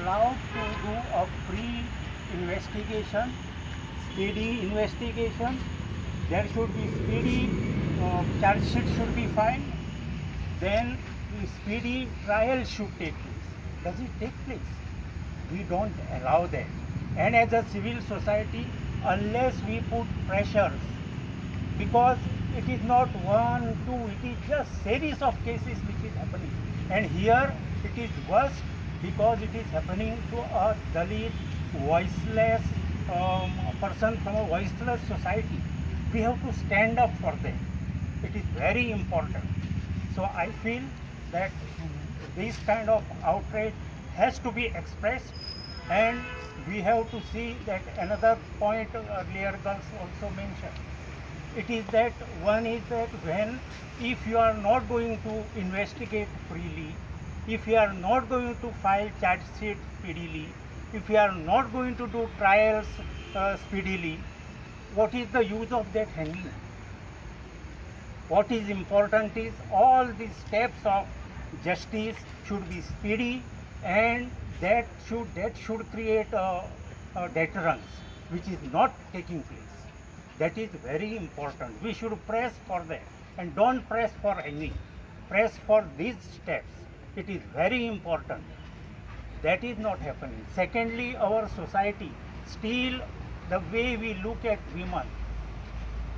allowed to do a free investigation, speedy investigation. There should be speedy charge sheet should be filed. Then the speedy trial should take place. Does it take place? We don't allow that. And as a civil society, unless we put pressures, because it is not one, two, it is just series of cases which is happening. And here it is worse because it is happening to a Dalit, voiceless person from a voiceless society. We have to stand up for them. It is very important. So I feel that this kind of outrage has to be expressed, and we have to see that another point earlier girls also mentioned. It is that one is that when, if you are not going to investigate freely, if you are not going to file charge sheet speedily, if you are not going to do trials speedily, what is the use of that hanging? What is important is all the steps of justice should be speedy, and that should create a deterrence, which is not taking place. That is very important. We should press for that, and don't press for hanging. Press for these steps. It is very important. That is not happening. Secondly, our society, still the way we look at women,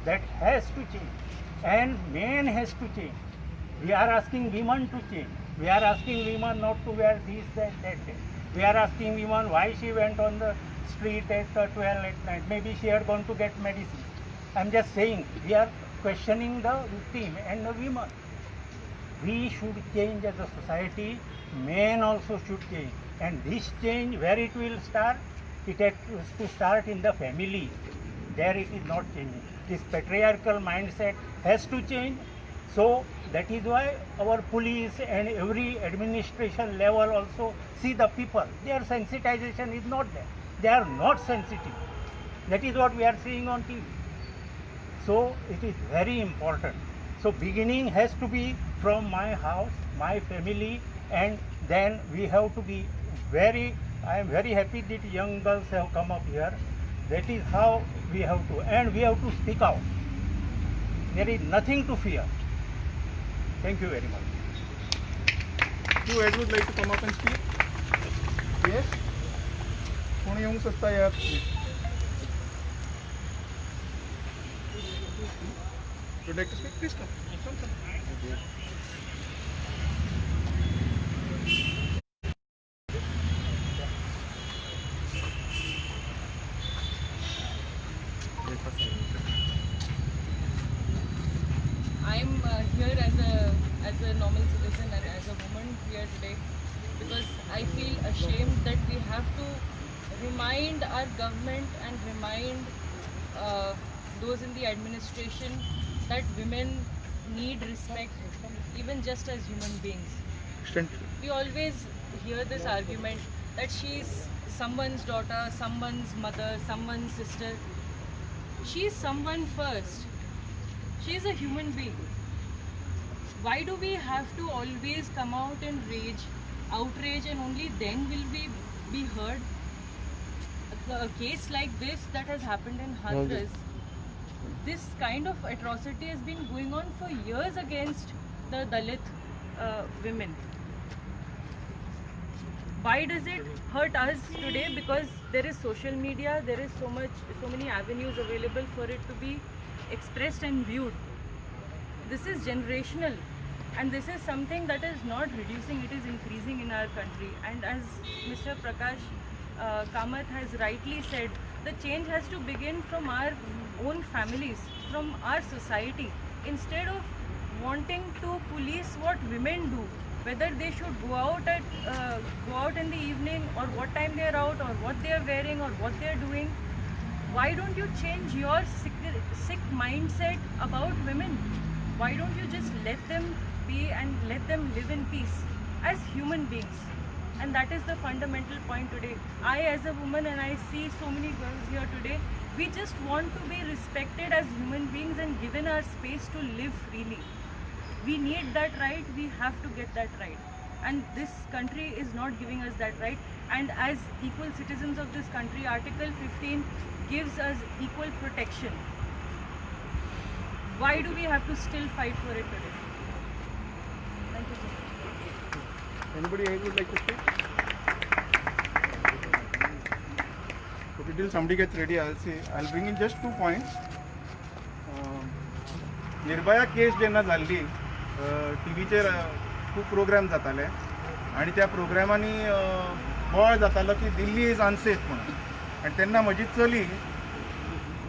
that has to change. And men has to change. We are asking women to change. We are asking women not to wear this, that, that, that. We are asking women why she went on the street at 12 at night. Maybe she had gone to get medicine. I'm just saying, we are questioning the victim and the women. We should change as a society. Men also should change. And this change, where it will start? It has to start in the family. There it is not changing. This patriarchal mindset has to change. So that is why our police and every administration level also see the people. Their sensitization is not there. They are not sensitive. That is what we are seeing on TV. So it is very important. So beginning has to be from my house, my family, and then we have to be very, I am very happy that young girls have come up here. That is how we have to, and we have to speak out. There is nothing to fear. Thank you very much. Who else would like to come up and speak? Yes? कोण येवंक सोदता यार? Would like to speak? Please come. Come, come. I'm here as a normal citizen and as a woman here today because I feel ashamed that we have to remind our government and remind those in the administration that women need respect even just as human beings. We always hear this argument that she's someone's daughter, someone's mother, someone's sister. She's someone first. She's a human being. Why do we have to always come out and rage, outrage, and only then will we be heard? A case like this that has happened in Hathras, this kind of atrocity has been going on for years against the Dalit women. Why does it hurt us today? Because there is social media, there is so many avenues available for it to be expressed and viewed. This is generational, and this is something that is not reducing, it is increasing in our country. And as Mr. Prakash Kamath has rightly said, the change has to begin from our own families, from our society. Instead of wanting to police what women do, whether they should go out in the evening, or what time they are out, or what they are wearing, or what they are doing, why don't you change your sick mindset about women? Why don't you just let them be and let them live in peace as human beings? And that is the fundamental point today. I, as a woman, and I see so many girls here today, we just want to be respected as human beings and given our space to live freely. We need that right, we have to get that right. And this country is not giving us that right. And as equal citizens of this country, Article 15 gives us equal protection. Why do we have to still fight for it today? Thank you so much. Anybody else would like to speak? Okay, till somebody gets ready, I'll say, I'll bring in just 2 points. Nirbhaya case जेन्ना जाल्ली टीव्हीचेर खूब programme जाताले आनी त्या प्रोग्रामांनी बोवाळ जातालो की दिल्ली is unsafe म्हणून. आनी तेन्ना म्हजी चली,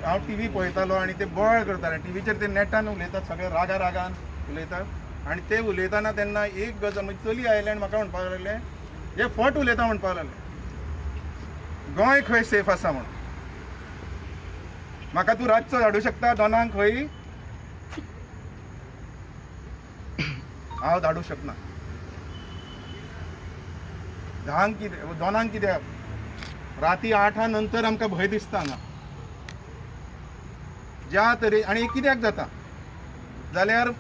हांव टीव्ही पळयतालो आनी ते बोवाळ करताले टीव्हीचेर, ते नेटान उलयतात, सगळे रागा रागान उलयतात. आनी ते उलयतना तेन्ना एक गजाल म्हजी चली आयलें आनी म्हाका म्हणपाक लागलें, हे फट उलयता म्हणपाक लागलें, गोंय खंय सेफ आसा म्हणून, म्हाका तूं रातचो धाडूं शकता दोनांक खंय, हांव धाडूं शकना. धांक कितें दोनांक कित्याक, राती 8 नंतर आमकां भंय दिसता हांगा ज्या तरे. आनी कित्याक जाता जाल्यार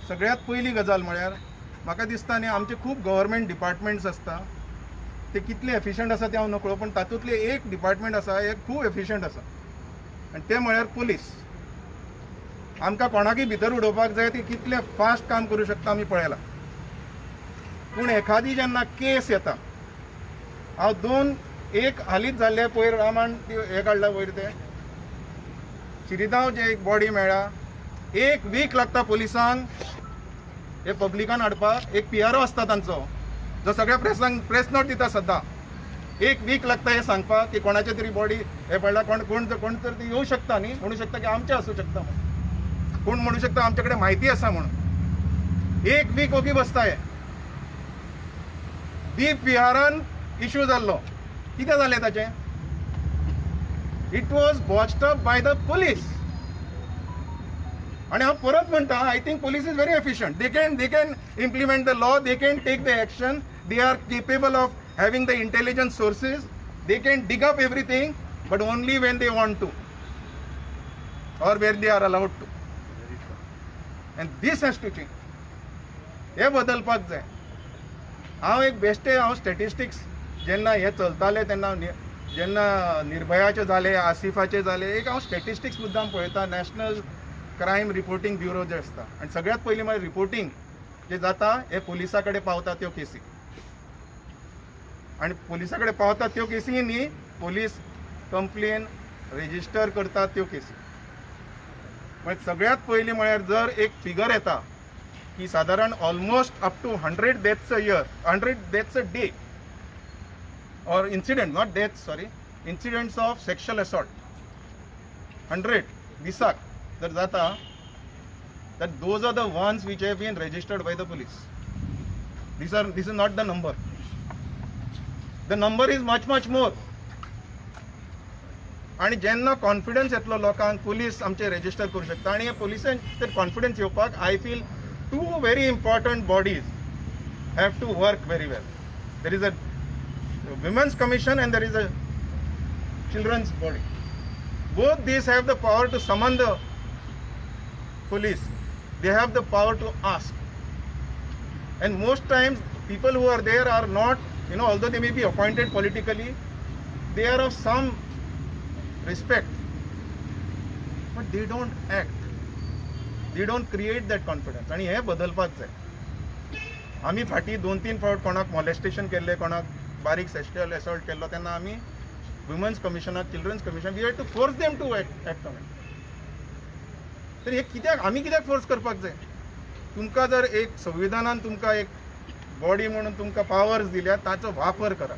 सगळ्यांत पयली गजाल म्हळ्यार म्हाका दिसता न्ही, आमचे खूब गव्हर्मेंट डिपार्टमेंट्स आसता, ते कितले एफिशंट आसा ते हांव नकळो, पूण तातूंतले एक डिपार्टमेंट आसा हे खूब एफिशंट आसा आनी ते म्हळ्यार पुलीस. आमकां कोणाकय भितर उडोवपाक जाय ते कितले फास्ट काम करूं शकता आमी पळयलां. पूण एखादी जेन्ना केस येता, हांव दोन एक हालींच जाल्ले पयर रामान हें काडला वयर, ते शिरिदांव जे एक बॉडी मेळ्ळा, एक वीक लागता पुलिसांक हे पब्लिकान हाडपाक. एक PRO आसता तांचो जो सगळ्या प्रेसांक प्रेस नोट दिता सद्दां. एक वीक लागता हें सांगपाक की कोणाचे तरी बॉडी हे पडला, कोण कोण कोण तर ती येवं शकता न्ही, म्हणू शकता की आमचें आसूं शकता म्हणून, कोण म्हणू शकता आमचे कडेन म्हायती आसा म्हणून. एक वीक ओगी बसता. हे दीप विहारान इशू जाल्लो, कितें जालें ताचें? It was botched up by the police. आनी हांव परत म्हणटा, I think police is very efficient. They can implement the law, they can take the action, they are capable of having the intelligence sources, they can dig up everything, but only when they want to or where they are allowed to. And this has to change. हे बदलपाक जाय. हांव एक बेश्टे, हांव statistics जेन्ना हे चलताले तेन्ना, जेन्ना निर्भयाचे जाले, आसिफाचे जाले, एक हांव स्टॅटिस्टिक्स मुद्दाम पळयता. नॅशनल क्रायम रिपोर्टींग ब्युरो जे आसता, आनी सगळ्यांत पयलीं म्हळ्यार रिपोर्टींग जे जाता हे पुलिसा कडेन पावता त्यो केसी, आनी पुलिसा कडेन पावता त्यो केसी न्ही, पुलीस कंप्लेन रेजिस्टर करता त्यो केसी. म्हळ्यार सगळ्यांत पयलीं म्हळ्यार जर एक फिगर येता की सादारण almost up to 100 deaths a year, 100 deaths a day, or incident, not deaths, sorry, incidents of sexual assault 100 दिसाक जर जाता, that those are the ones which have been registered by the police. This is not the number. The number is much much more. आनी जेन्ना confidence येतलो लोकांक, police आमचे register करूं शकता. आनी हे पुलिसान तर कॉन्फिडन्स येवपाक I feel 2 very important bodies have to work very well. There is a Women's Commission and there is a children's body. Both these have the power to summon the police. They have the power to ask. And most times people who are there are not, you know, although they may be appointed politically, they are of some respect, but they don't act. They don't create that confidence. आणि हे बदलपाक जाय. आमी फाटीं 2-3 फावट कोणाक molestation केल्लें, कोणाक बारीक सेक्शुअल असॉल्ट केल्लो, तेन्ना आमी women's कमिशनाक, children's commission, we had to force them to act on it. तर हे कित्याक आमी कित्याक फोर्स करपाक जाय? तुमकां जर एक संविधानान तुमकां एक बॉडी म्हणून तुमकां पावर्स दिल्या, ताचो वापर करा.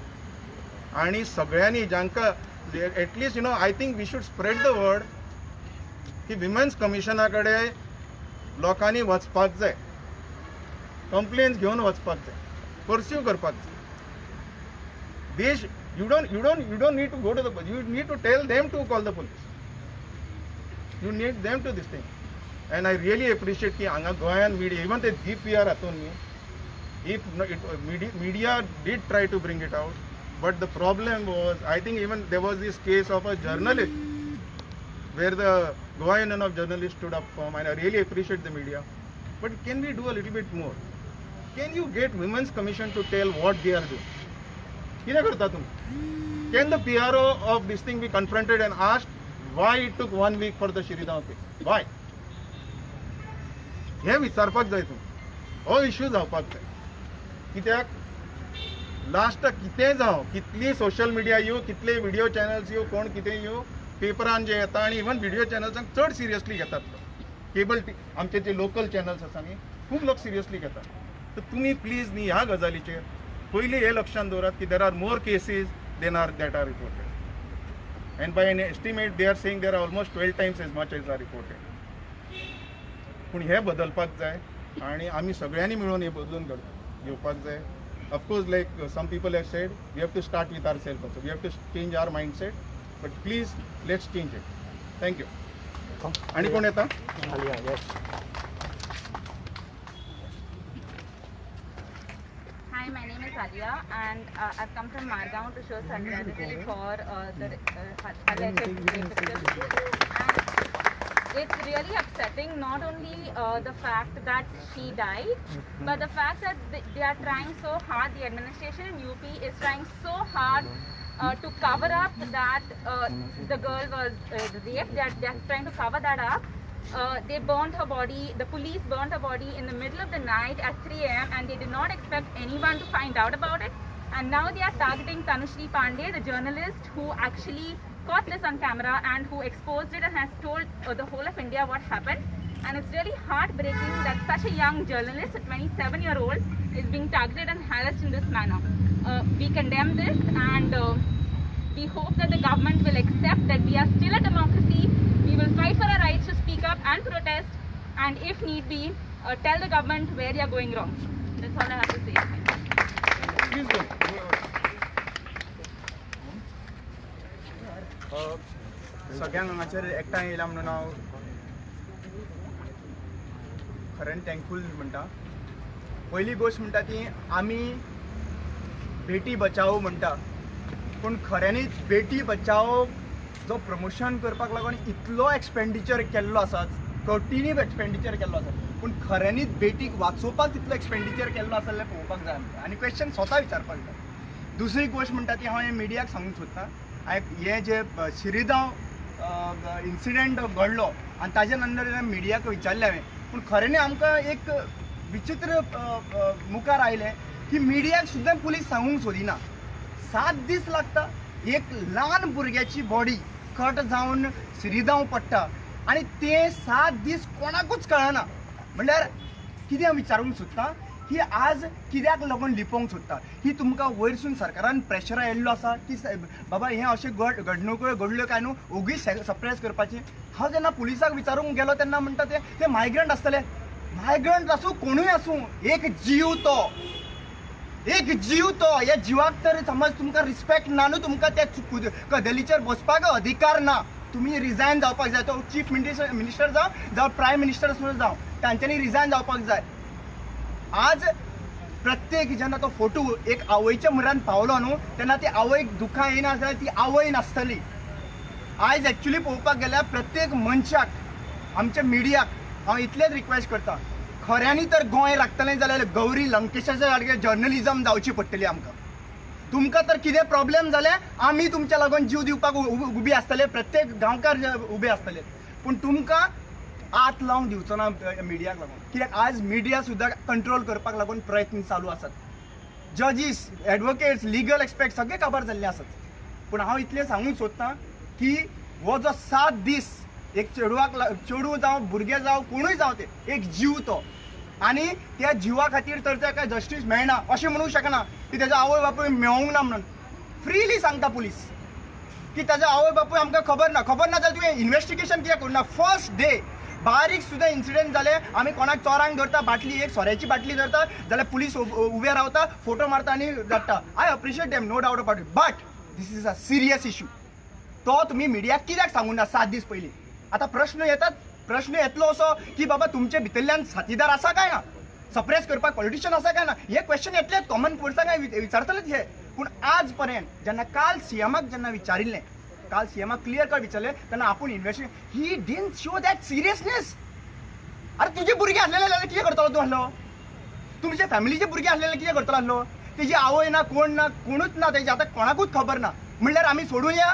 आनी सगळ्यांनी जांकां at least you know, I think we should spread the word की विमन्स कमिशना कडेन लोकांनी वचपाक जाय, कंप्लेन्स घेवन वचपाक जाय, पर्स्यू करपाक जाय. देश, you don't need to go to the, you need to tell them to call the police. You need them to this thing. And I really appreciate की हांगा गोंयान मिडिया, इवन ते DPR हातून न्ही, if media did try to bring it out, but the problem was, I think even there was this case of a journalist where the Goa Union of Journalists stood up firm, and I really appreciate the media. But can we do a little bit more? Can you get women's commission to tell what they are doing? कितें करता तुमी? Can the PRO of this thing be confronted and asked why it took 1 week for the Shiridham case? Why? हें विचारपाक जाय तुमी. हो issue जावपाक जाय. कित्याक लास्टाक कितें जावं, कितली सोशल मिडिया येवं, कितले व्हिडिओ चॅनल्स येवं, कोण कितें येवं, पेपरान जे येता आनी इवन व्हिडिओ चॅनल्सांक चड सिरियसली घेतात लोक. केबल आमचे जे लोकल चॅनल्स आसा न्ही, खूब लोक सिरियसली घेतात. तर तुमी प्लीज न्ही ह्या गजालीचेर पयलीं हें लक्षांत दवरात की there are more cases than are that are reported, and by an estimate they are saying there are almost 12 times as much as are reported. पूण हें बदलपाक जाय आनी आमी सगळ्यांनी मेळून हें बदलून घेवपाक जाय. Of course, like some people have said, we have to start with our self also. We have to change our mindset, but please let's change it. Thank you. आनी कोण येता? Hi, my name is Alia and I've come from Margaon to show solidarity for the alleged rapist. And it's really upsetting, not only the fact that she died, but the fact that they are trying so hard, the administration in UP is trying so hard to cover up that the girl was raped. They are trying to cover that up. They burned her body, the police burned her body in the middle of the night at 3 a.m. and they did not expect anyone to find out about it. And now they are targeting Tanushree Pandey, the journalist who actually caught this on camera and who exposed it and has told the whole of India what happened. And it's really heartbreaking that such a young journalist, a 27-year-old, is being targeted and harassed in this manner. We condemn this and we hope that the government will accept that we are still a democracy. We will fight for our rights to speak up and protest, and if need be, tell the government where they are going wrong. That's all I have to say. Please go. सगळ्यांक हांगासर एकठांय येयला म्हणून हांव खऱ्यान thankful म्हणटा. पयली गोश्ट म्हणटा ती आमी बेटी बचाओ म्हणटा, पूण खऱ्यांनीच बेटी बचाओ जो प्रमोशन करपाक लागून इतलो एक्सपेंडिचर केल्लो आसा, कोटींनी एक्सपेंडिचर केल्लो आसा, पूण खऱ्यांनीच बेटीक वाचोवपाक तितलो एक्सपेंडिचर केल्लो आसा जाल्यार पळोवपाक जाय आमकां आनी क्वेश्चन स्वता विचारपाक जाय. दुसरी गोश्ट म्हणटा ती हांव हें मिडियाक सांगूंक सोदतां, हें जे शिरीदांव इन्सिडंट घडलो आनी ताजे नंतर मिडियाक विचारलें हांवें, पूण खऱ्यांनी आमकां एक विचित्र मुखार आयलें की मिडियाक सुद्दां पुलीस सांगूंक सोदिना. 7 दीस लागता एक ल्हान भुरग्याची बॉडी कट जावन सिरिदांव पडटा आनी ते 7 दीस कोणाकूच कळना. म्हणल्यार कितें विचारूंक सोदता की आज कित्याक लागून लिपोवंक सोदता? ही तुमकां वयरसून सरकारान प्रेशर आयिल्लो आसा की बाबा हें अशें घडणुको घडल्यो काय न्हू ओगीच सप्रेस करपाची. हांव जेन्ना पुलिसाक विचारूंक गेलो तेन्ना म्हणटा ते मायग्रंट आसतले. मायग्रंट आसूं कोणूय आसूं, एक जीव तो, एक जीव तो. ह्या जिवाक तर समज तुमकां रिस्पेक्ट ना न्हू, तुमकां त्या कदेलीचेर बसपाक अधिकार ना. तुमी रिजायन जावपाक जाय. तो चीफ मिनिस्टर जावं, जावं प्रायम मिनिस्टर सुद्दां जावं, तांच्यांनी रिजायन जावपाक जाय. आज प्रत्येक जेन्ना तो फोटो एक आवयच्या म्हऱ्यान पावलो न्हू तेन्ना ती आवयक दुखां येना जाल्यार ती आवय नासतली. आयज एक्चुली पळोवपाक गेल्यार प्रत्येक मनशाक, आमच्या मिडियाक हांव इतलेंच रिक्वेस्ट करता, खऱ्यांनी तर गोंय राखतलें जाल्यार गौरी लंकेशाच्या सारकें जर्नलिजम जावची पडटली आमकां. तुमकां तर कितें प्रॉब्लेम जालें आमी तुमच्या लागून जीव दिवपाक उबी आसतले, प्रत्येक गांवकार उबे आसतले, पूण तुमकां आत लावंक दिवचो ना मिडियाक लागून. कित्याक आज मिडिया सुद्दां कंट्रोल करपाक लागून प्रयत्न चालू आसात. जजीस, एडवोकेट्स, लिगल एक्सपर्ट सगळे काबार जाल्ले आसात. पूण हांव इतलें सांगूंक सोदतां की हो जो 7 दीस एक चेडवाक चेडूं जावं भुरगें जावं कोणूय जावं ते एक जीव तो, आनी त्या जिवा खातीर तर ताका जस्टीस मेळना अशें म्हणूंक शकना की तेजो आवय बापूय मेळोंक ना म्हणून. फ्रिली सांगता पुलीस की ताजो आवय बापूय आमकां खबर ना. खबर ना जाल्यार तुवें इन्वेस्टिगेशन कित्याक करूं ना? फर्स्ट डे बारीक सुद्दां इन्सिडंट जाले, आमी कोणाक चोरांक धरता, बाटली एक सोऱ्याची बाटली धरता जाल्यार पुलीस उबे रावता, फोटो मारता आनी धाडटा. I appreciate them, no doubt about it, but this is a serious issue. तो तुमी मिडियाक कित्याक सांगूंक ना 7 दीस पयलीं? आतां प्रश्न येतात, प्रश्न येतलो असो की बाबा तुमचे भितरल्यान साथीदार आसा काय ना, सप्रेस करपाक पॉलिटिशियन आसा काय ना, हे क्वेश्चन येतलेच, कॉमन पर्सनाक विचारतलेच हे. पूण आज पर्यंत जेन्ना काल सीएमाक जेन्ना विचारिल्लें, काल सीएमाक क्लियर कट विचारलें तेन्ना आपूण investigation, he didn't show that seriousness. अरे तुजे भुरगे आसलेले जाल्यार कितें करतलो तूं आसलो? तुमच्या फॅमिलीचे भुरगे आसलेले कितें करतलो आसलो? तेजी आवय ना, कोण ना, कोणूच ना तेजी, आतां कोणाकूच खबर ना. म्हणल्यार आमी सोडूया?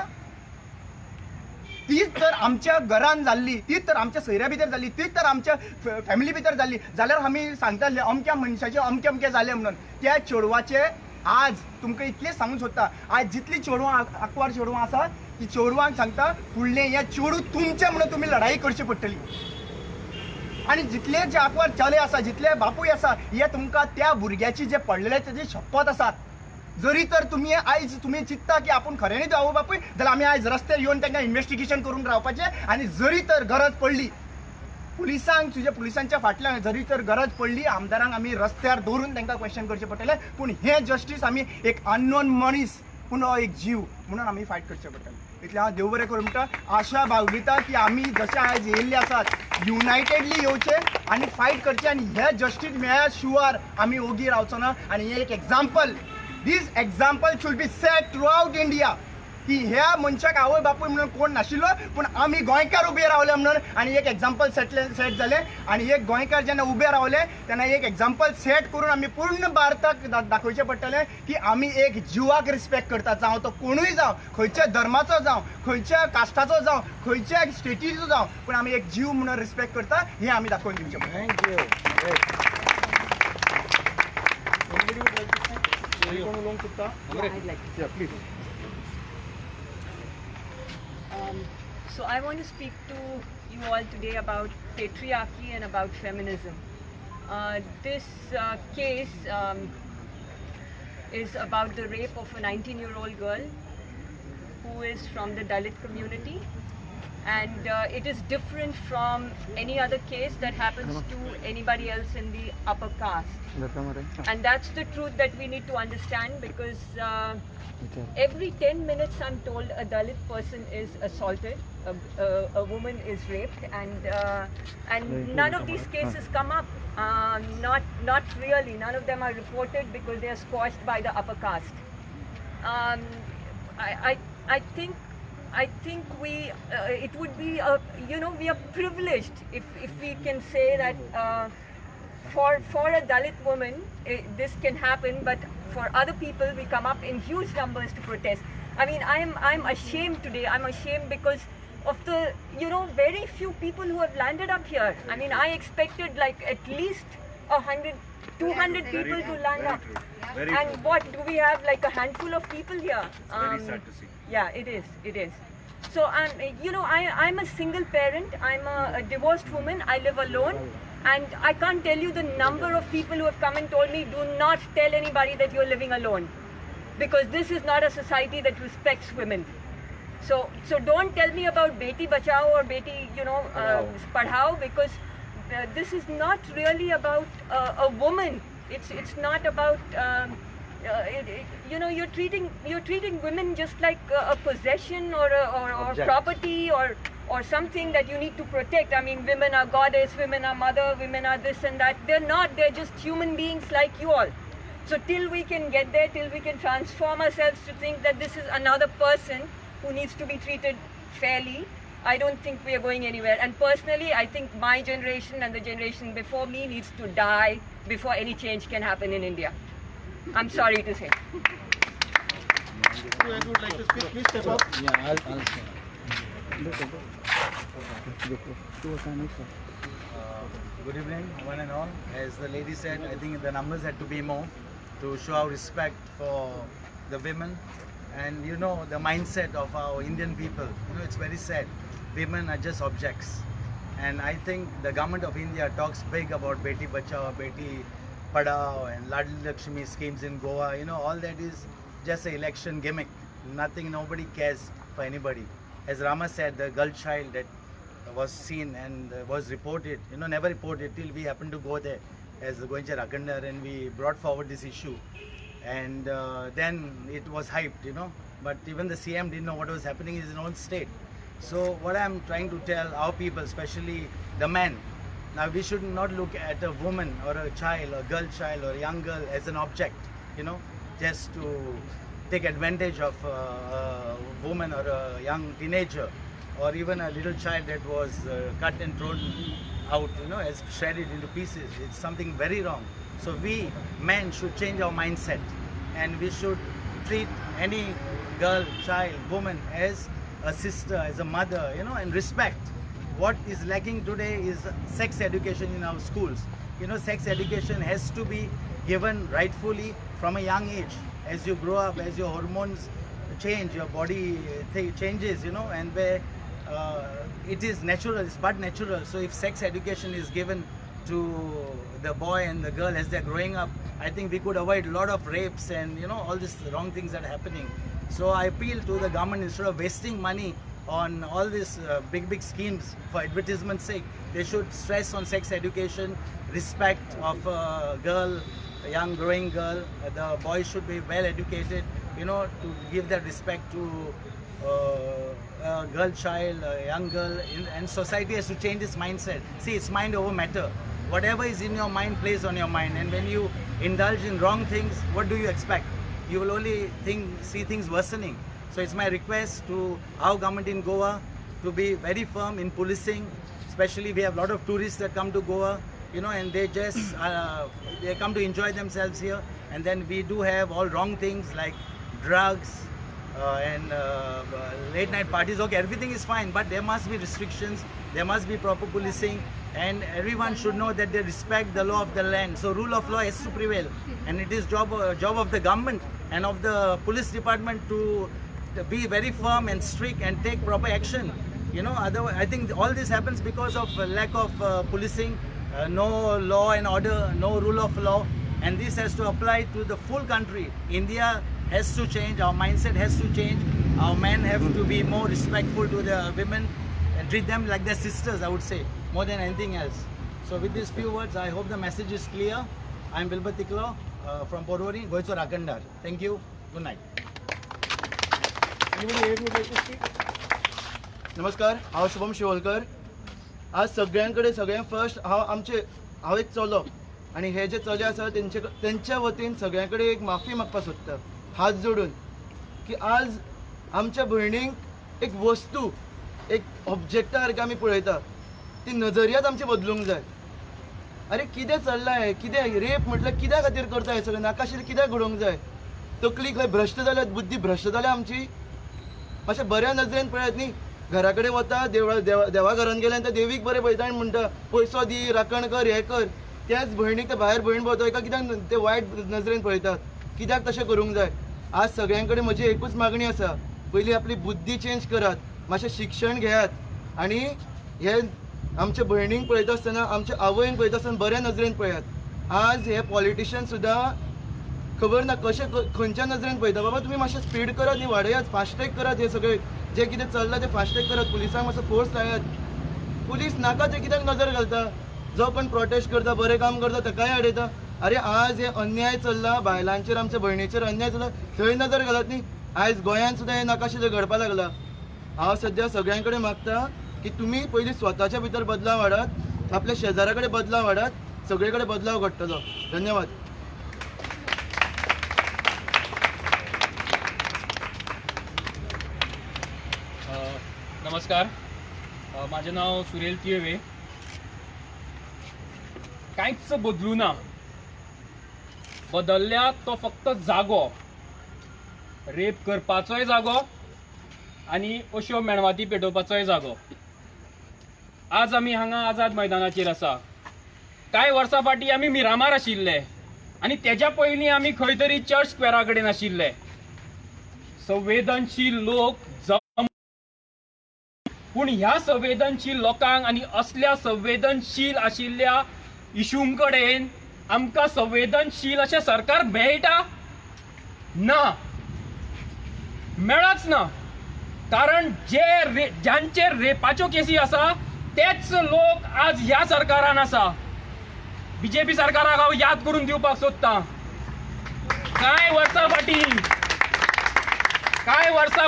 तीच तर आमच्या घरान जाल्ली, तीच तर आमच्या सोयऱ्या भितर जाल्ली, तीच तर आमच्या फॅमिली भितर जाल्ली जाल्यार आमी सांगताले अमक्या मनशाचें अमकें अमकें जालें म्हणून. त्या चेडवाचें आज तुमकां इतलें सांगूंक सोदता, आज जितलीं चेडवां आंकवार चेडवां आसा ती चेडवांक सांगता, फुडलें हें चेडूं तुमचें म्हणून तुमी लढाई करची पडटली. आनी जितले जे आंकवार चले आसा, जितले बापूय आसा, हे तुमकां त्या भुरग्याची जे पडलेले तेजी शपथ आसात. जरी तर तुमी आयज तुमी चिंत्ता की आपूण खऱ्यांनी आवय बापूय जाल्यार आमी आयज रस्त्यार येवन तांकां इन्वेस्टिगेशन करूंक रावपाचें. आनी जरी तर गरज पडली पुलिसांक, तुज्या पुलिसांच्या फाटल्यान जरी तर गरज पडली आमदारांक आमी रस्त्यार दवरून तांकां क्वेश्चन करचें पडटलें. पूण हें जस्टीस आमी एक अननोन मनीस पूण हो एक जीव म्हणून आमी फायट करचें पडटलें. इतलें हांव देव बरें करूं म्हणटा. आशा बाळगिता की आमी जशें आयज येयल्ले आसात युनायटेडली येवचें आनी फायट करचें आनी हें जस्टीस मेळ्ळ्या शिवार आमी ओगी रावचो ना. आनी हें एक example, this example should be set throughout India की ह्या मनशाक आवय बापूय म्हणून कोण नाशिल्लो, पूण आमी गोंयकार उबे रावले म्हणून आनी एक एग्जाम्पल सेट जालें. आनी एक गोंयकार जेन्ना उबे रावले तेन्ना एक एग्जाम्पल सेट करून आमी पूर्ण भारताक दाखोवचें पडटलें की आमी एक जिवाक रिस्पेक्ट करता, जावं तो कोणूय जावं, खंयच्या धर्माचो जावं, खंयच्या कास्टाचो जावं, खंयच्या स्टेटीचो जावं, पूण आमी एक जीव म्हणून रिस्पेक्ट करता हें आमी दाखोवन दिवचें पडटलें. Thank you. कोण उलोवंक सोदता? Yeah, please. So I want to speak to you all today about patriarchy and about feminism. This case is about the rape of a 19-year-old girl who is from the Dalit community, and it is different from any other case that happens to anybody else in the upper caste. And that's the truth that we need to understand, because every 10 minutes I'm told a Dalit person is assaulted, a woman is raped, and none of these cases come up. Not really. None of them are reported because they are squashed by the upper caste. I think we it would be we are privileged if we can say that for a Dalit woman this can happen, but for other people we come up in huge numbers to protest. I mean, I'm ashamed today. I'm ashamed because of the very few people who have landed up here. I mean, I expected like at least 100, 200 people to land up. And what do we have? Like a handful of people here. It's very sad to see. Yeah, it is. It is. So I'm a single parent. I'm a divorced woman. I live alone, and I can't tell you the number of people who have come and told me, do not tell anybody that you're living alone, because this is not a society that respects women. So don't tell me about Beti Bachao or Beti, Padhao, because this is not really about a woman. It's not about you're treating women just like a possession or property or something that you need to protect. I mean, women are goddess, women are mother, women are this and that. They're not. They're just human beings like you all. So till we can get there, till we can transform ourselves to think that this is another person who needs to be treated fairly, I don't think we are going anywhere. And personally, I think my generation and the generation before me needs to die before any change can happen in India. I'm sorry to say. Who else would like to speak? Please step up. Yeah, I'll say. Good evening, one and all. As the lady said, I think the numbers had to be more to show our respect for the women. And you know, the mindset of our Indian people, you know, it's very sad. Women are just objects. And I think the government of India talks big about Beti Bachao, Beti Padhao and Ladli Lakshmi schemes in Goa. You know, all that is just an election gimmick. Nothing, nobody cares for anybody. As Rama said, the girl child that was seen and was reported, you know, never reported till we happened to go there as the Goencha Rakhandar, and we brought forward this issue. And then it was hyped, you know, but even the CM didn't know what was happening in his own state. So what I'm trying to tell our people, especially the men, now we should not look at a woman or a child, a girl child or a young girl as an object, you know, just to take advantage of a woman or a young teenager or even a little child that was cut and thrown out, you know, as shredded into pieces. It's something very wrong. So we men should change our mindset, and we should treat any girl, child, woman as a sister, as a mother, you know, and respect. What is lacking today is sex education in our schools. You know, sex education has to be given rightfully from a young age. As you grow up, as your hormones change, your body changes, you know, and where it is natural, it's but natural. So if sex education is given to the boy and the girl as they're growing up, I think we could avoid a lot of rapes and, you know, all these wrong things that are happening. So I appeal to the government, instead of wasting money on all these big schemes for advertisement's sake, they should stress on sex education, respect of a girl, a young growing girl. The boy should be well educated, you know, to give that respect to a girl child, a young girl, and society has to change its mindset. See, it's mind over matter. Whatever is in your mind plays on your mind, and when you indulge in wrong things, what do you expect? You will only see things worsening. So it's my request to our government in Goa to be very firm in policing. Especially we have a lot of tourists that come to Goa, you know, and they just they come to enjoy themselves here. And then we do have all wrong things like drugs and late night parties. Okay, everything is fine, but there must be restrictions, there must be proper policing, and everyone should know that they respect the law of the land. So rule of law has to prevail, and it is job of the government and of the police department to be very firm and strict and take proper action. You know, otherwise, I think all this happens because of lack of policing, no law and order, no rule of law, and this has to apply to the full country. India has to change, our mindset has to change, our men have to be more respectful to the women and treat them like their sisters, I would say, more than anything else. So with these few words, I hope the message is clear. I'm Wilbur Tiklo from Porvorim, Goicho Rakandar. Thank you. Good night. Anybody here would like to speak? नमस्कार, हांव शुभम शिवोलकर. आज सगळ्यां कडेन सगळ्यां first हांव एक चलो आनी हे जे चले आसा तेंच्या वतीन सगळ्यां कडेन एक माफी मागपाक सोदता, हात जोडून, की आज आमच्या भयणींक एक वस्तू, एक ऑब्जेक्टा सारकें आमी पळयता, ती नजरियाच आमची बदलूंक जाय. अरे कितें चल्लां हें, कितें रेप म्हटल्यार कित्या खातीर करता हें सगळें, नाकाशिल्लें कित्याक घडोवंक जाय? तकली खंय भ्रश्ट जाल्या, बुद्धी भ्रश्ट जाल्या आमची. मातशें बऱ्या नजरेन पळयात न्ही. घरा कडेन वता, देवा घरान गेल्यार त्या देवीक बरें पळयता आनी म्हणटा पयसो दी, राखण कर, हें कर. त्याच भयणीक ते भायर भयण भोंवता, एका कित्याक ते वायट नजरेन पळयतात, कित्याक तशें करूंक जाय? आज सगळ्यां कडेन म्हजी एकूच मागणी आसा, पयलीं आपली बुद्धी चेंज करात, मातशें शिक्षण घेयात आनी हे आमच्या भयणींक पळयता आसतना, आमच्या आवयंक पळयता आसतना बऱ्या नजरेन पळयात. आज हे पॉलिटिशियन सुद्दां खबर ना कशें खंयच्या नजरेन पळयता. बाबा तुमी मातशें स्पीड करात न्ही, वाडयात, फास्टॅग करात, हे सगळें जें कितें चल्लां तें फास्टॅग करात, पुलिसांक मातसो फोर्स लायात. पुलीस नाका ते कित्याक नजर घालता? जो कोण प्रोटेस्ट करता, बरें काम करता, ताकाय आडयता. अरे आज हे अन्याय चल्ला बायलांचेर, आमच्या भयणीचेर अन्याय चल्ला, थंय नजर घालत न्ही. आयज गोंयांत सुद्दां हें नाकाशिल्लें घडपाक लागलां. हांव सद्या सगळ्यां कडेन मागता की तुमी पयलीं स्वताच्या भितर बदलाव हाडात, आपल्या शेजारा कडेन बदलाव हाडात, सगळे कडेन बदलाव घडटलो. धन्यवाद. नमस्कार, माझें नांव सुरेल तिळवे. कांयच बदलू ना, बदलल्या तो फक्त जागो, रेप करपाचोय जागो आनी अश्यो मेणवाती पेटोवपाचोय जागो. आज आमी हांगा आझाद मैदानाचेर आसा. कांय वर्सां फाटीं आमी मिरामार आशिल्ले आनी तेज्या पयलीं आमी खंय तरी चर्च स्क्वेरा कडेन आशिल्ले. संवेदनशील लोक जम, पूण ह्या संवेदनशील लोकांक आनी असल्या संवेदनशील आशिल्ल्या इशूं कडेन आमकां संवेदनशील अशें सरकार मेळटा ना, मेळच ना. कारण जे जांचेर रेपाच्यो केसी आसा तेच लोक आज ह्या सरकारान आसा. बीजेपी सरकाराक हांव याद करून दिवपाक सोदतां, कांय वर्सां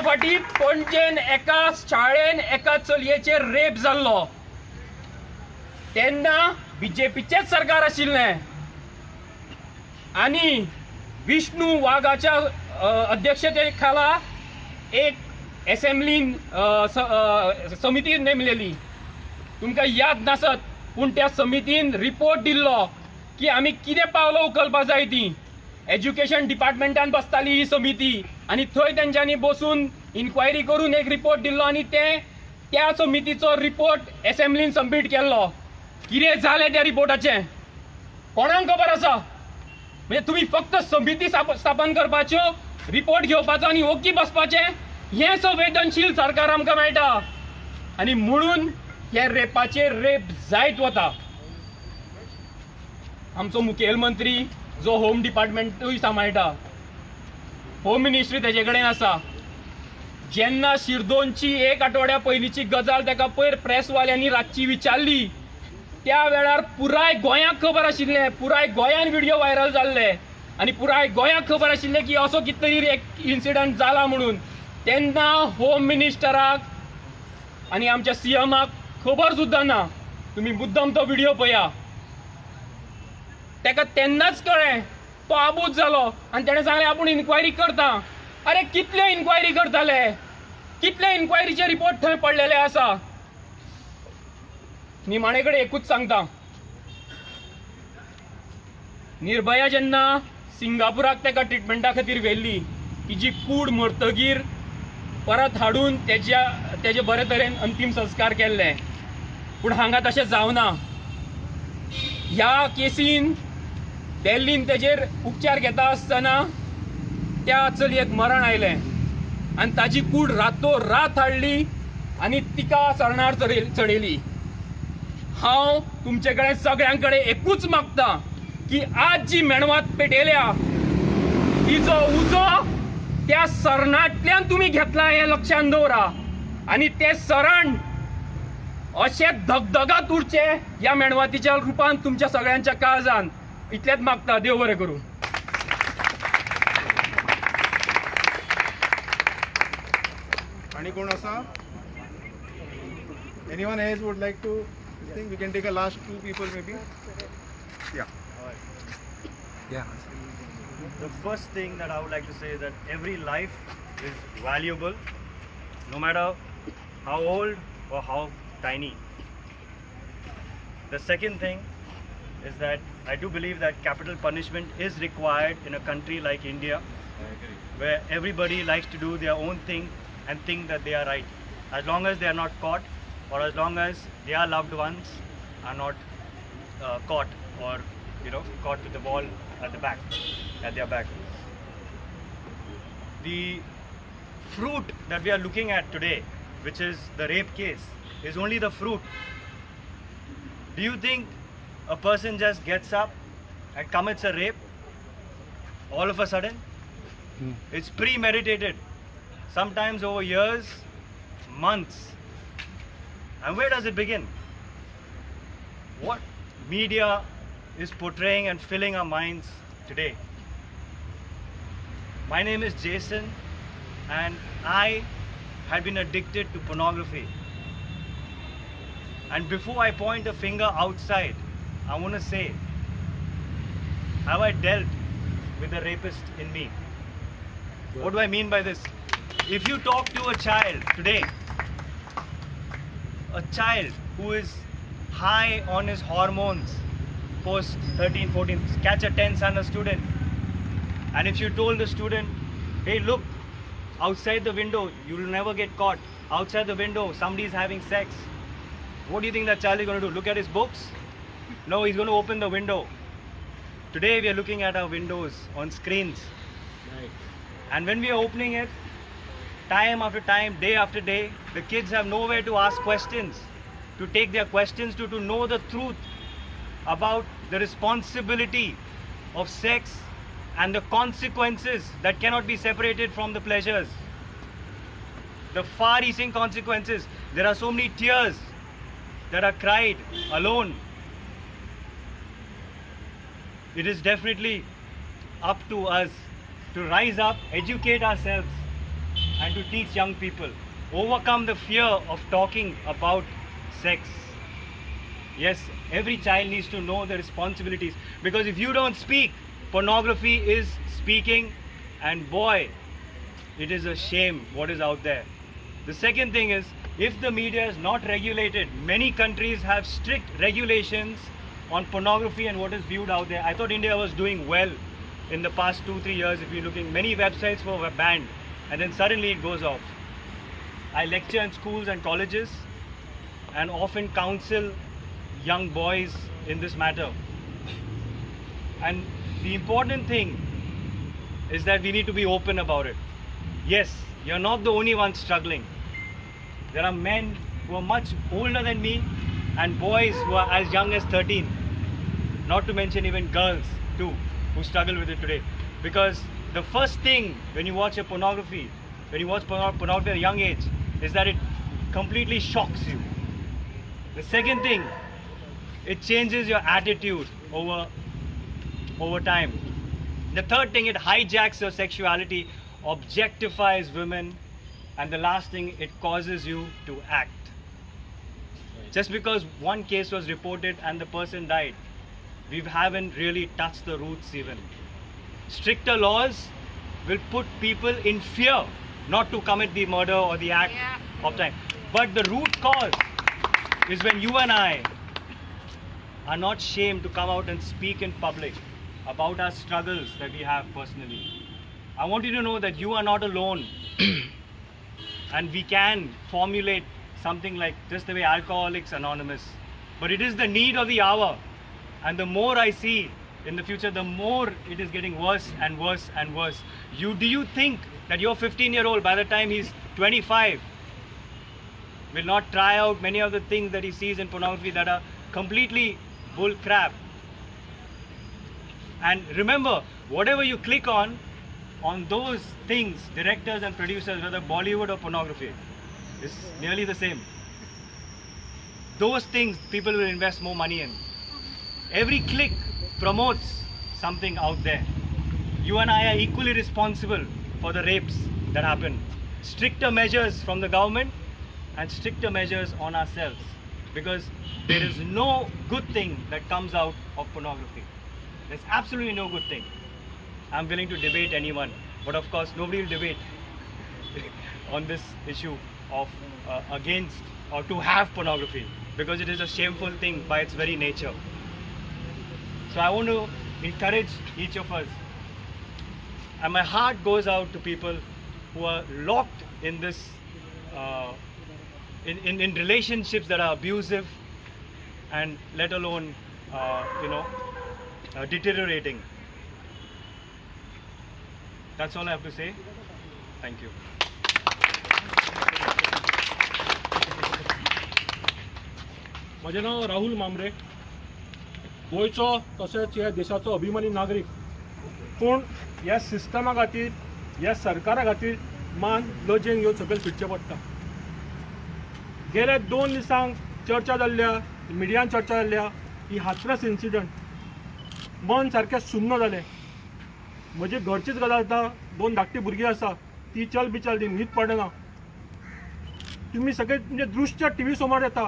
फाटीं पणजेन एका शाळेन एका चलयेचेर रेप जाल्लो, तेन्ना बीजेपीचेच सरकार आशिल्लें आनी विष्णू वाघाच्या अध्यक्षते खाला एक एसेंब्लीन समिती नेमलेली. तुमकां याद नासत, पूण त्या समितीन रिपोर्ट दिल्लो की आमी कितें पावलां उखलपा जाय ती. एज्युकेशन डिपार्टमेंटान बसताली ही समिती आनी थंय तेंच्यांनी बसून इन्क्वायरी करून एक रिपोर्ट दिल्लो आनी ते त्या समितीचो रिपोर्ट एसेंब्लीन सबमीट केल्लो. कितें जालें त्या रिपोर्टाचें कोणाक खबर आसा? म्हणजे तुमी फक्त समिती स्थापन करपाच्यो, रिपोर्ट घेवपाचो आनी ओगी बसपाचें, हें संवेदनशील सरकार आमकां मेळटा. आनी म्हणून हे रेपाचेर रेप जायत वता. आमचो मुखेलमंत्री जो होम डिपार्टमेंटूय सांबाळटा, होम मिनिस्ट्री तेजे कडेन आसा. जेन्ना शिरदोनची एक आठवड्या पयलींची गजाल ताका पयर प्रेसवाल्यांनी रातची विचारली, त्या वेळार पुराय गोंयाक खबर आशिल्लें, पुराय गोंयान व्हिडिओ व्हायरल जाल्ले आनी पुराय गोंयाक खबर आशिल्लें की असो कितें तरी एक इन्सिडंट जाला म्हणून. तेन्ना होम मिनिस्टराक आनी आमच्या सीएमाक खबर सुद्दां ना. तुमी मुद्दम तो व्हिडिओ पळया. ताका तेन्नाच कळ्ळें, तो आबूज जालो आनी तेणें सांगलें आपूण इन्क्वायरी करता. अरे कितल्यो इन्क्वायरी करताले, कितले इन्क्वायरीचे रिपोर्ट थंय पडलेले आसा. निमाणे कडेन एकूच सांगता, निर्भया जेन्ना सिंगापुराक ताका ट्रिटमेंटा खातीर व्हेल्ली, तिजी कूड मरतगीर परत हाडून तेजे बरे तरेन अंतीम संस्कार केल्ले. पूण हांगा तशें जावना. ह्या केसीन दिल्लीन तेजेर उपचार घेता आसतना त्या चलयेक मरण आयलें आनी ताजी कूड रातो रात हाडली आनी तिका सरणार चडयली. हांव तुमचे कडेन सगळ्यां कडेन एकूच मागता की आज जी मेणवात पेटयल्या तिचो उजो त्या सरणांतल्यान तुमी घेतला हें लक्षांत दवरा आनी तें सरण अशें धगधगात उरचें ह्या मेणवातीच्या रुपान तुमच्या सगळ्यांच्या काळजान. इतलेंच मागता. देव बरें करूं. आनी कोण आसा? Anyone else would like to think? We can take a last two people maybe. Yeah. Yeah. The first thing that I would like to say is that every life is valuable, no matter how old or how tiny. The second thing is that I do believe that capital punishment is required in a country like India, where everybody likes to do their own thing and think that they are right. As long as they are not caught, or as long as their loved ones are not caught, or caught with the ball at the back, at their back. The fruit that we are looking at today, which is the rape case, is only the fruit. Do you think a person just gets up and commits a rape all of a sudden? It's premeditated, sometimes over years, months. And where does it begin? What media is portraying and filling our minds today. My name is Jason, and I had been addicted to pornography. And before I point a finger outside, I want to say, have I dealt with the rapist in me? What do I mean by this? If you talk to a child today, a child who is high on his hormones, post 13, 14, catch a 10 standard student, and if you told the student, hey look, outside the window, you will never get caught. Outside the window, somebody is having sex. What do you think that child is going to do? Look at his books? No, he's going to open the window. Today we are looking at our windows on screens. Right. And when we are opening it, time after time, day after day, the kids have nowhere to ask questions, to take their questions to know the truth about the responsibility of sex and the consequences that cannot be separated from the pleasures. The far-reaching consequences. There are so many tears that are cried alone. It is definitely up to us to rise up, educate ourselves, and to teach young people. Overcome the fear of talking about sex. Yes, every child needs to know the responsibilities, because if you don't speak, pornography is speaking, and boy, it is a shame what is out there. The second thing is, if the media is not regulated, many countries have strict regulations on pornography and what is viewed out there. I thought India was doing well in the past 2-3 years. If you're looking, many websites were banned and then suddenly it goes off. I lecture in schools and colleges and often counsel young boys in this matter. And the important thing is that we need to be open about it. Yes, you're not the only one struggling. There are men who are much older than me and boys who are as young as 13, not to mention even girls too, who struggle with it today. Because the first thing when you watch a pornography, when you watch pornography at a young age, is that it completely shocks you. The second thing, it changes your attitude over time. The third thing, it hijacks your sexuality, objectifies women, and the last thing, it causes you to act. Just because one case was reported and the person died, we haven't really touched the roots even. Stricter laws will put people in fear not to commit the murder or the act of time. But the root cause is when you and I are not shamed to come out and speak in public about our struggles that we have personally. I want you to know that you are not alone. And we can formulate something like just the way Alcoholics Anonymous. But it is the need of the hour. And the more I see in the future, the more it is getting worse and worse and worse. Do you think that your 15-year-old, by the time he's 25, will not try out many of the things that he sees in pornography that are completely bull crap? And remember, whatever you click on those things, directors and producers, whether Bollywood or pornography, it's nearly the same. Those things people will invest more money in. Every click promotes something out there. You and I are equally responsible for the rapes that happen. Stricter measures from the government and stricter measures on ourselves, because there is no good thing that comes out of pornography. There's absolutely no good thing. I'm willing to debate anyone, but of course nobody will debate on this issue of against or to have pornography, because it is a shameful thing by its very nature. So I want to encourage each of us, and my heart goes out to people who are locked in this, in relationships that are abusive and let alone, deteriorating. That's all I have to say. Thank you. म्हजें नांव राहुल मामरे, गोंयचो तशेंच ह्या देशाचो अभिमानी नागरीक. पूण ह्या सिस्टमा खातीर, ह्या सरकारा खातीर मान लजेन घेवन सकयल फिरचें पडटा. गेल्या 2 दिसांक चर्चा जाल्ल्या, मिडियान चर्चा जाल्ल्या ही हाथरस इन्सिडंट, मन सारकें सुन्न जालें. म्हजी घरचीच गजाल आतां, 2 धाकटी भुरगीं आसा, ती चल बिचल ती न्हीद पडना. तुमी सगळे म्हणजे दृश्य टी व्ही समोर येता,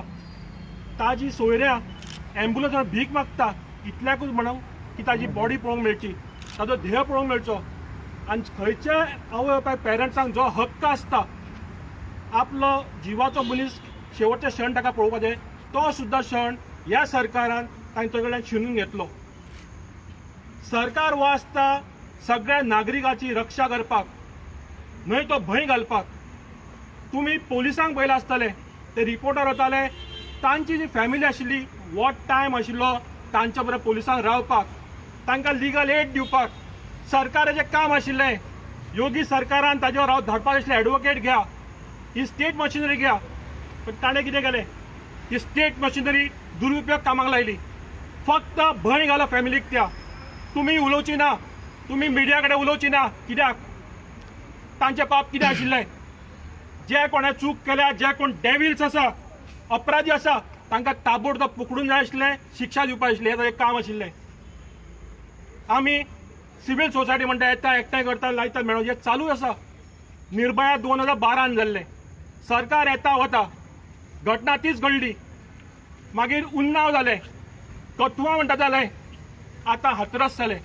ताजी सोयऱ्या एम्बुलन्सान भीक मागता, इतल्याकूच म्हणून की ताजी बॉडी पळोवंक मेळची, ताजो ध्येय पळोवंक मेळचो. आनी खंयच्या आवय बापाय पेरंट्सांक जो हक्क आसता आपलो जिवाचो मनीस शेवटचे क्षण ताका पळोवपाचें, तो सुद्दां क्षण ह्या सरकारान तांचे कडल्यान शिनून घेतलो. सरकार हो आसता सगळ्या नागरिकाची रक्षा करपाक, न्हय तो भंय घालपाक. तुमी पोलिसांक पळयलां आसतलें, ते रिपोर्टर वताले, तांची जी फॅमिली आशिल्ली, what time आशिल्लो तांच्या बरोबर पोलिसांक रावपाक, तांकां लिगल एड दिवपाक सरकाराचें काम आशिल्लें. योगी सरकारान ताजेर राव धाडपाक आशिल्लें, एडवोकेट घ्या, ही स्टेट मशिनरी घ्या. पण ताणें कितें केलें, ही स्टेट मशिनरी दुरुपयोग कामाक लायली. फक्त भंय घालो फॅमिलीक त्या, तुमी उलोवची ना, तुमी मिडिया कडेन उलोवची ना. कित्याक तांचें पाप कितें आशिल्लें? जे कोणें चूक केल्या, जे कोण डेविल्स आसा, अपराधी आसा, तांकां ताबडतोब पकडून जाय आशिल्लें, शिक्षा दिवपाक आशिल्लें, हें ताजें काम आशिल्लें. आमी सिवील सोसायटी म्हणटा, येता एकठांय करता, लायता मेळोन, हें चालूच आसा. निर्भया 2012 जाल्लें, सरकार येता वता, घटना तीच घडली. मागीर उन्नाव जालें, कथुआ म्हणटा जालें, आतां हाथरस जालें.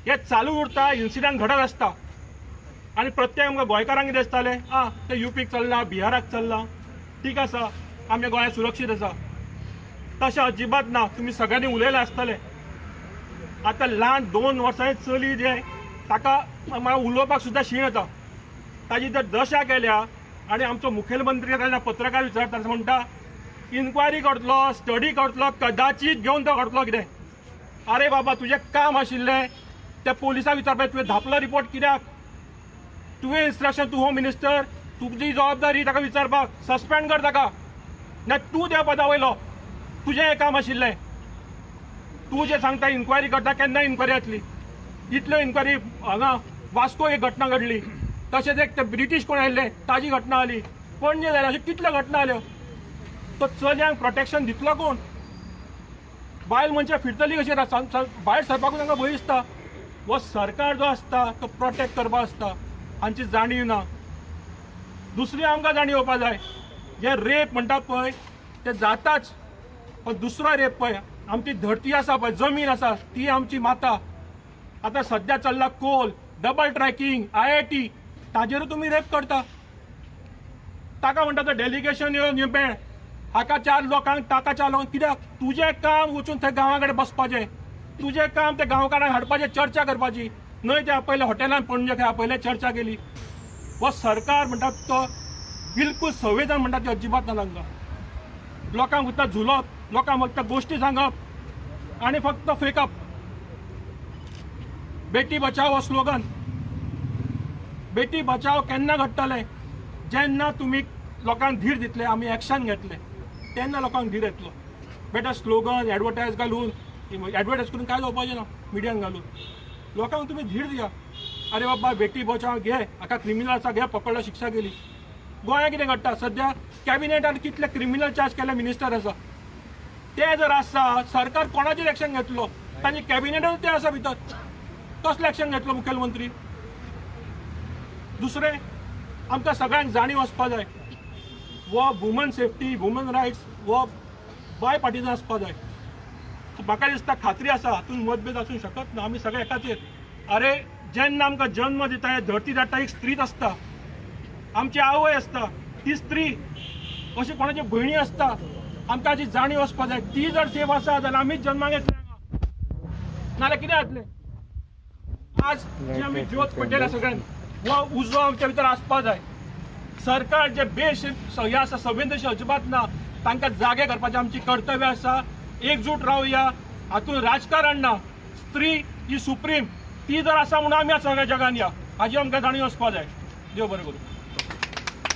हें चालू उरता, इन्सिडंट घडत आसता. आनी प्रत्येक आमकां गोंयकारांक कितें दिसतालें, आं तें युपीक चल्लां, बिहाराक चल्लां, ठीक आसा, आमच्या गोंयांत सुरक्षीत आसा. तशें अजिबात ना. तुमी सगळ्यांनी उलयलें आसतलें. आतां ल्हान 2 वर्सांचे चली जें ताका म्हाका उलोवपाक सुद्दां शीण येता. ताजी जर दशा केल्या आनी आमचो मुखेलमंत्री तेन्ना पत्रकार विचारता म्हणटा इन्क्वायरी करतलो, स्टडी करतलो, कदाचीत घेवन तो करतलो कितें. अरे बाबा, तुजें काम आशिल्लें त्या पोलिसाक विचारपाक, तुवें धापलो रिपोर्ट कित्याक? तुवें इन्स्ट्रक्शन, तूं होम मिनिस्टर, तुजी जबाबदारी ताका विचारपाक. सस्पेंड कर ताका. ना तूं त्या पदा वयलो, तुजें हें काम आशिल्लें. तूं जें सांगता इन्क्वायरी करता, केन्ना इन्क्वायरी जातली? इतल्यो इन्क्वायरी हांगा वास्को एक घटना घडली, तशेंच एक ते ब्रिटीश कोण आयिल्ले ताजी घटना जाली, पणजे जाली, अश्यो कितल्यो घटना जाल्यो. तो चलयांक प्रोटेक्शन दितलो कोण? बायल मनशां फिरतली कशी? भायर सरपाकूच तांकां भंय दिसता. हो सरकार जो आसता तो प्रोटेक्ट करपाक आसता, हांची जाणीव ना. दुसरी आमकां जाणीव येवपा जाय, जे रेप म्हणटा पळय ते जाताच, पण दुसरो रेप पळय आमची धरती आसा पळय, जमीन आसा ती आमची माता. आतां सद्या चल्ला कोल, डबल ट्रॅकिंग, IIT, ताजेरूय तुमी रेप करता. ताका म्हणटा तो डेलिगेशन येवन मेळ हाका 4 लोकांक, ताका 4 लोकांक. कित्याक? तुजें काम वचून थंय गांवा कडेन बसपाचें, तुजें काम ते गांवकारांक हाडपाचें, चर्चा करपाची न्हय. ते आपयले हॉटेलान पणजे खंय आपयले, चर्चा केली. हो सरकार म्हणटा तो बिलकूल संवेदन म्हणटा ती अजिबात ना तांकां. लोकांक फक्त झुलप, लोकांक फक्त गोश्टी सांगप आनी फक्त फेकप. बेटी बचाव हो स्लोगन. बेटी बचाव केन्ना घडटलें? जेन्ना तुमी लोकांक धीर दितले, आमी एक्शन घेतले, तेन्ना लोकांक धीर येतलो. बेटा स्लोगन एडवर्टायज घालून, एडवर्टायज करून काय जावपाचें ना, मिडियान घालून लोकांक तुमी धीर दिया. अरे बाबा बेटी बचाव घे, हाका क्रिमिनल आसा घे, पकडलो, शिक्षा केली. गोंया कितें घडटा सद्या? कॅबिनेटान कितले क्रिमिनल चार्ज केले मिनिस्टर आसा. ते जर आसा सरकार कोणाचेर एक्शन घेतलो? तांचे कॅबिनेटान ते आसा भितर, कसलें एक्शन घेतलो मुखेलमंत्री? दुसरें आमकां सगळ्यांक जाणीव आसपा जाय, वो वुमन सेफ्टी, वुमन रायट्स वो बाय पार्टिजन आसपा जाय. म्हाका दिसता खात्री आसा हातूंत मतभेद आसूंक शकत ना, आमी सगळे एकाचेर. अरे जेन्ना आमकां जन्म दिता, धरती धाडटा, एक स्त्रीच आसता, आमची आवय आसता, ती स्त्री अशी कोणाची भयणी आसता. आमकां हाची जाणीव आसपा जाय. ती जर सेफ आसा जाल्यार आमीच जन्माक येतले हांगा, नाजाल्यार कितें जातलें? आज जी आमी ज्योत पेटयल्या सगळ्यांक, हो उजो आमच्या भितर आसपा जाय. सरकार जे बेश हे आसा, संवेदनशील अजिबात ना, तांकां जागे करपाचें आमची कर्तव्य आसा. एकजूट रावया, हातूंत राजकारण ना. स्त्री ही सुप्रीम, ती जर आसा म्हणून आमी सगळ्या जगान या, हाजी आमकां जाणीव आसपा जाय. देव बरें करूं.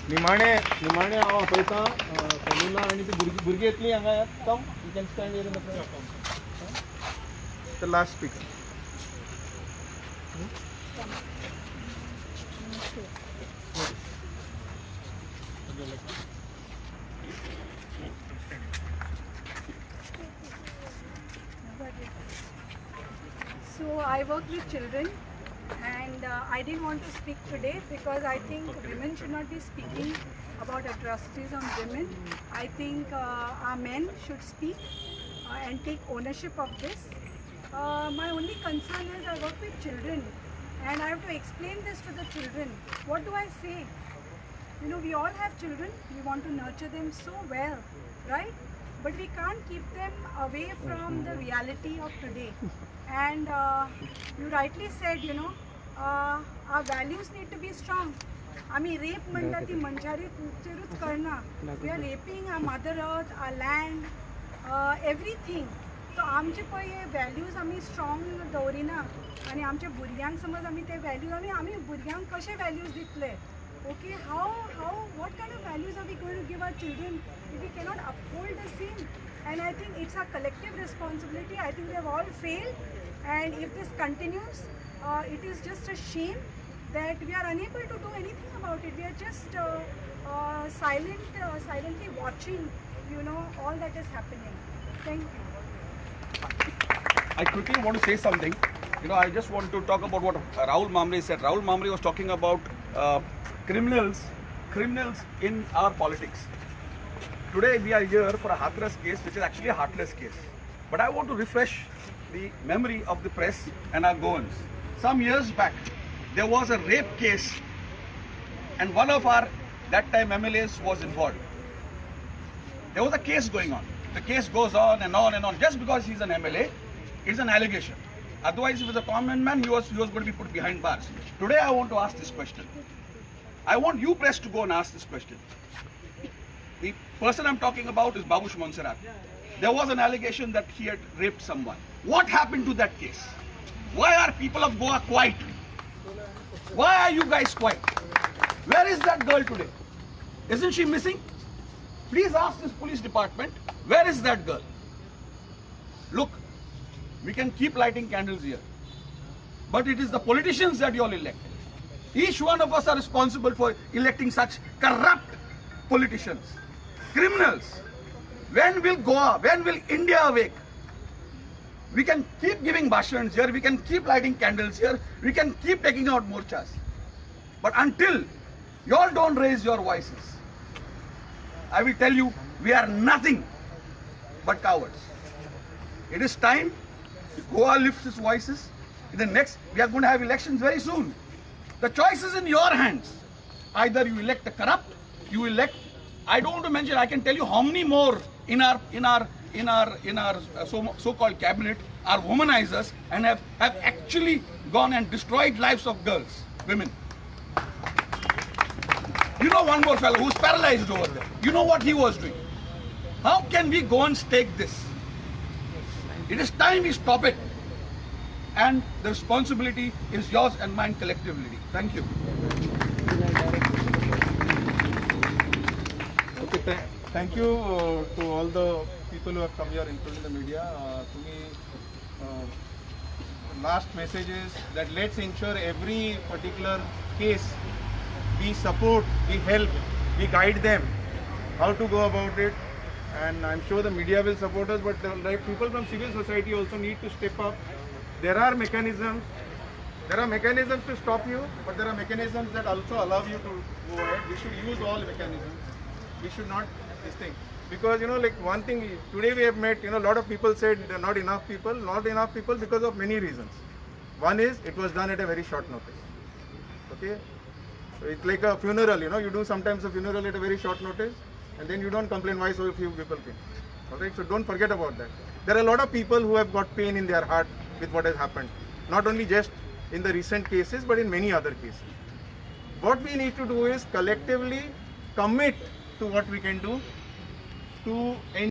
निमाणे निमाणे हांव आपयतां सलूना आनी ती भुरगीं येतलीं हांगा. Come, you can stand here in the front. The last speaker. So I work with children, and I didn't want to speak today because I think women should not be speaking about atrocities on women. I think our men should speak and take ownership of this. My only concern is I work with children and I have to explain this to the children. What do I say? You know, we all have children. We want to nurture them so well, right? But we can't keep them away from the reality of today. And you rightly said, you know, our values need to be strong. आमी rape म्हणटा ती मनशाचेरूच करना. We are raping our mother earth, our land, everything. So आमचे पळय हे values आमी strong दवरिना आनी आमच्या भुरग्यांक समज आमी ते व्हॅल्यूज आमी भुरग्यांक कशे व्हॅल्यूज दितले? Okay, how what kind of values are we going to give our children if we cannot uphold the same? And I think it's our collective responsibility. I think we have all failed, and if this continues, it is just a shame that we are unable to do anything about it. We are just silently watching, you know, all that is happening. Thank you. I quickly want to say something. You know, I just want to talk about what Rahul Mamre said. Rahul Mamre was talking about criminals in our politics. Today we are here for a Hathras case, which is actually a heartless case. But I want to refresh the memory of the press and our Goans. Some years back, there was a rape case, and one of our that time MLAs was involved. There was a case going on. The case goes on and on and on. Just because he's an MLA, it's an allegation. Otherwise, if he was a common man, he was going to be put behind bars. Today, I want to ask this question. I want you press to go and ask this question. The person I'm talking about is Babush Monserrat. There was an allegation that he had raped someone. What happened to that case? Why are people of Goa quiet? Why are you guys quiet? Where is that girl today? Isn't she missing? Please ask this police department, where is that girl? Look, we can keep lighting candles here, but it is the politicians that you all elect. Each one of us are responsible for electing such corrupt politicians, criminals. When will Goa, when will India awake? We can keep giving bhashans here, we can keep lighting candles here, we can keep taking out morchas. But until you all don't raise your voices, I will tell you, we are nothing but cowards. It is time Goa lifts its voices. In the next, we are going to have elections very soon. The choice is in your hands. Either you elect the corrupt, you elect, I don't want to mention, I can tell you how many more in our so-called cabinet are womanizers and have actually gone and destroyed lives of girls, women. You know one more fellow who's paralyzed over there. You know what he was doing. How can we go and stake this? It is time we stop it. And the responsibility is yours and mine collectively. Thank you. Okay, thank you to all the people who have come here, including the media. To me, last message is that let's ensure every particular case we support, we help, we guide them how to go about it. And I'm sure the media will support us, but like people from civil society also need to step up. There are mechanisms. There are mechanisms to stop you, but there are mechanisms that also allow you to go ahead. We should use all mechanisms. We should not this thing. Because, you know, like one thing, today we have met, you know, a lot of people said there are not enough people because of many reasons. One is it was done at a very short notice. Okay? So it's like a funeral, you know, you do sometimes a funeral at a very short notice, and then you don't complain why so few people came. Alright, so don't forget about that. There are a lot of people who have got pain in their heart with what has happened. Not only just in the recent cases, but in many other cases. What we need to do is collectively commit to what we can do to ensure